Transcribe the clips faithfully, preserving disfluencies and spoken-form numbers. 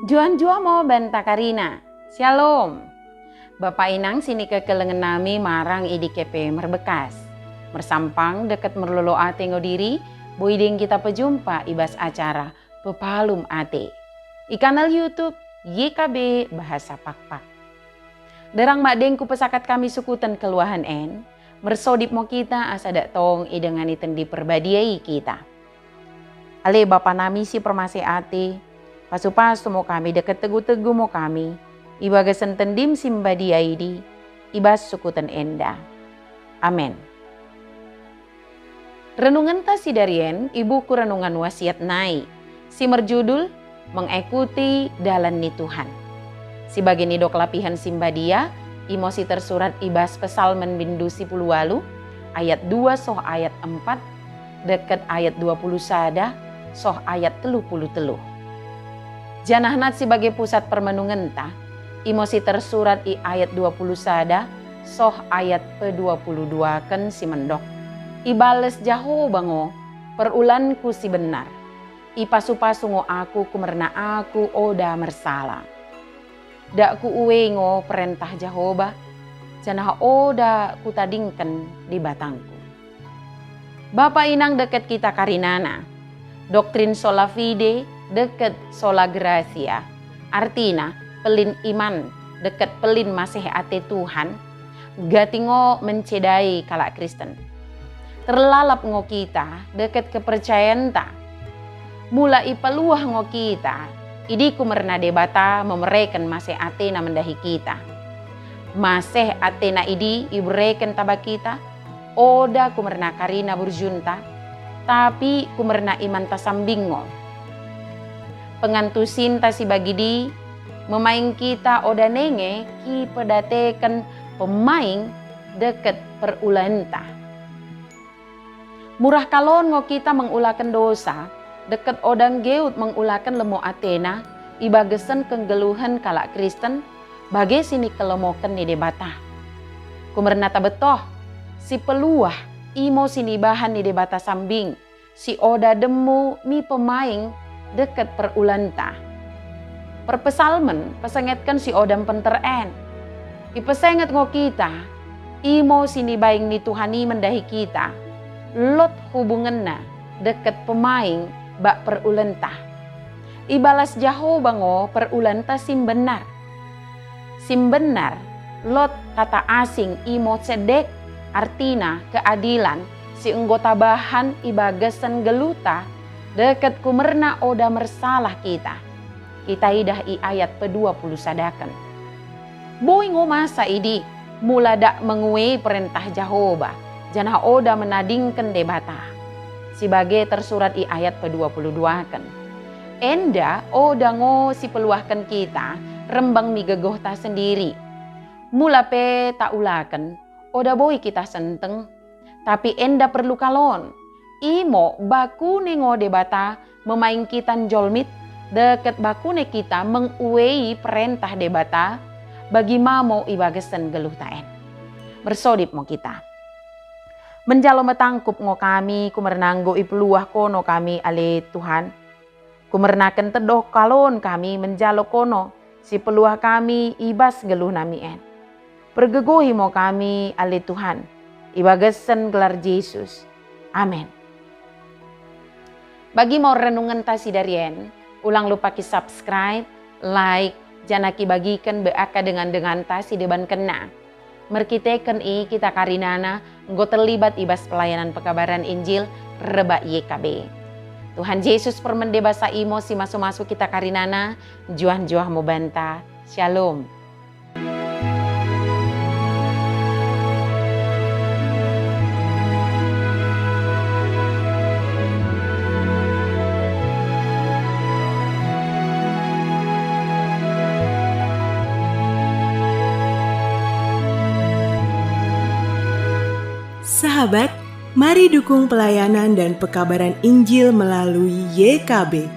Njuah-njuah mo banta karina. Syalom. Bapa inang sinikekelengen nami marang i dike pe merbekkas. Mersampang dekket merlolo ate ngo diri, boi deng kita pejumpa i bas acara Pepalum Ate i kanal YouTube Y K B Bahasa Pakpak. Nderrang madeng kupesakat kami sukuten kenggeluhen en, mersodip mo kita asa dak tong idengani Tendi Perbadia i kita. Ale Bapa nami si permaseh ate, pasu-pasu mo kami dekket tegu-tegu mo kami i bagasen Tendim si mbadia idi, i bas sukuten enda. Amen. Renungenta sidarien i buku Renungan Wasiat nai, si merjudul Mengekuti Dalan ni Tuhan. Si bage nidok lapihen si mbadia, imo si tersurat i bas Pesalmen bindu sipuluh walu, ayat dua soh ayat empat, dekket ayat dua puluh sada soh ayat tellu puluh tellu. Janah nat si bage pusat permenungenta, imo si tersurat i ayat dua puluh sada soh ayat pedua puluh duaken si mendok, "Ibales Jahoba ngo perulanku si bennar. Ipasu-pasu ngo aku kumerna aku oda mersala. Dak kuuei ngo perentah Jahoba, janah oda kutadingken Debatangku." Bapa inang dekket kita karinana, doktrin sola fide dekket sola gratia, artina pellin iman dekket pellin maseh ate Tuhan, gati ngo mencedai kalak Kristen. Terlalap ngo kita dekket kepercayaenta. Mula ipaluah ngo kita idi kumerna Debata memereken maseh atena mendahi kita. Maseh atena idi ibereken taba kita, oda kumerna karina burjunta, tapi kumerna imanta sambing ngo. Pengantusinta si bagidi memaing kita oda nenge kipedateken pemaing dekket perulaenta. Murah kalon ngo kita mengulaken dosa, dekket oda nggeut mengulaken lemmo atena i bagasen kenggeluhen kalak Kristen, bage sinikelemmoken ni Debata. Kumerna tabettoh, si peluah imo sinibahan ni Debata sambing, si oda demmu mi pemaing dekket perulaenta. Perpesalmen pesengetken si oda mpenter en. Ipesenget ngo kita, imo sinibaing ni Tuhan i mendahi kita, lot hubungenna dekket pemaing bak perulaenta. Ibalas Jahoba ngo perulaenta si mbennar. Si mbennar, lot kata asing imo tzedek, artina keadilan, si enggo tabahan i bagasen nggeluhta, dekket kumerna oda mersalah kita. Kita idah i ayat pedua puluh sadaken. Boi ngo masa idi, mula dak menguei perentah Jahoba, janah oda menadingken Debata. Si bage tersurat i ayat pedua puluh duaken. Enda oda ngo sipeluahken kita rembang mi gegohta sendiri. Mula pe taulaken, oda boi kita senteng. Tapi enda perlu kalon. Imo bakune ngo Debata memaing kita njolmit, dekket bakune kita menguei perentah Debata, bagi ma mo i bagasen nggeluhta en. Mersodip mo kita. Menjalo metangkup ngo kami, kumerna enggo ipeluah kono kami ale Tuhan. Kumernaken teddoh kalon kami menjalo kono, sipeluah kami i bas nggeluh nami en. Pergegohi mo kami ale Tuhan, i bagasen gelar Jesus. Amen. Bagi mo renungenta sidarien, ulang lupa ki-subscribe, like, janah kibagiken bak dengan-denganta si debankenna. Merkiteken i kita karinana enggo terlibat i bas pelayanan pekabaran Injil rebbak Y K B. Tuhan Jesus permende basa imo si masu-masu kita karinana, njuah-njuah mo banta. Shalom. Sahabat, mari dukung pelayanan dan pekabaran Injil melalui Y K B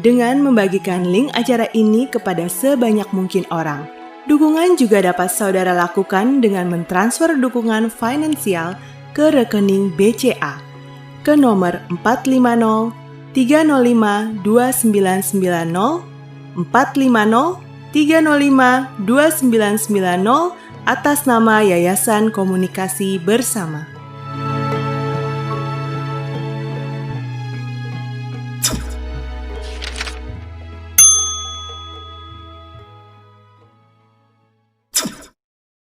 dengan membagikan link acara ini kepada sebanyak mungkin orang. Dukungan juga dapat saudara lakukan dengan mentransfer dukungan finansial ke rekening B C A. ke nomor empat lima nol tiga nol lima dua sembilan sembilan nol, empat lima nol tiga nol lima dua sembilan sembilan nol, atas nama Yayasan Komunikasi Bersama.